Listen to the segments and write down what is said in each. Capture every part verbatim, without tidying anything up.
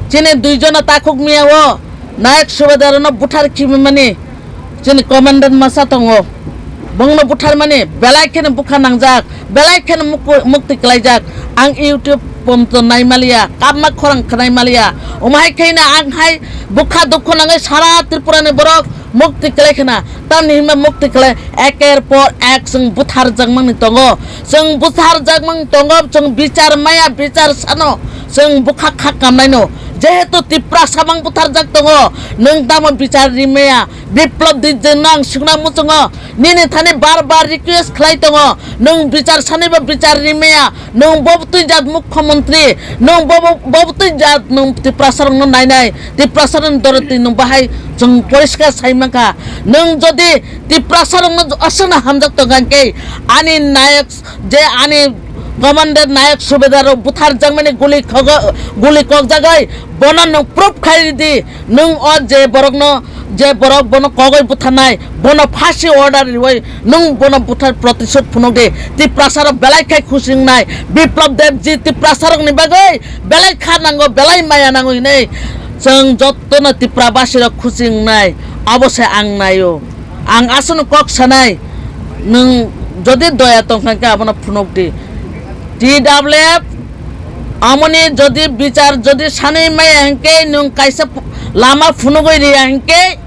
Chini duijono takhuk miya o Nayak Subedar no buthar khibimani chini commandant masa tongo. Bongno butharmani belai kheno bukha nangjak, belai kheno muk-, mukti klaijak. Ang YouTube pomto naimaliya, kapma khorang khnai maliya. Umhai khaina ang hai bukha dukhu nangwi sara Tripura ni borok mukti klai khna, tamni hwnba mukti klai eker por ek chwng butharjakmani tongo. Chwng butharjakmani tongo, chwng bichar maya, bichar sano, chwng bwkha kha kamnaino. Jehetu Tiprasa bang butharjak tongo, nwng tamo bichar rimaya, Biplop Debjit no ang sukna muchungo, nini thani bar bar request khlai tongo, nwng bichar sanaiba bichar rimaya, nwng bo twi jat mukhyamantri, nwng bo, bo, bo twi jat nwng Tiprasarokno nainai, Tiprasarokni doroti nwng bahai chwng poriskar sai mankha. Nwng jodi Tiprasarokno aswkno hamjak tongkha hwnkhe ani nayok je ani commander nayok subedar rok butharjakmani guli khogo-, guli kokjagwi bono nwng proof khai ridi, nwng o je borokno, je borok bono kogwi butharnai, bono phasi order riwi nwng bono buthar protishodh phunukdi. Tiprasa rok belai khai khusi wngnai, Biplop Debjit Tiprasa rokni bagwi belai kha nango, belai maya nango hinwi chwng jotono Tipra basi rok khusi wngnai, abo se ang naio. Ang aswkno kok sanai, nwng jodi doya tongkha hwnkhe abono phunukdi. T W F amoni jodi bichar jodi sanwi maya hwnkhe nwng kaisa pu-, lama phunugwi riya hwnkhe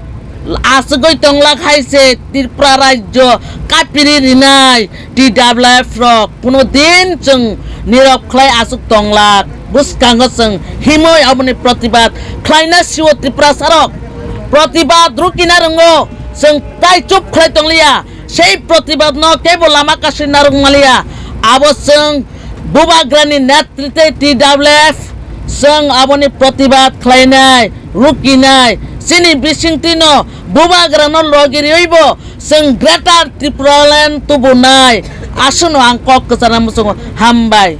aswkgwi tonglak hai se Tripura rajyo kapiri rinai T W F rok kuno din chwng nirok khlai aswk tonglak. Bwskango chwng himwi aboni protibad khlaina sio Tiprasarok. Protibad rukina rwngo, chwng tai chup khlai tongliya. Sei protibad no kebo lama kasui narwk maliya. Abo chwng bubagrani netritwe T W F chwng aboni protibad khlainai, rukinai. Chini bisingtwi no bubagrano logi riwibo chwng Greater Tipraland tubunai. Aswkno ang kok kwchana muchungo. Hambai.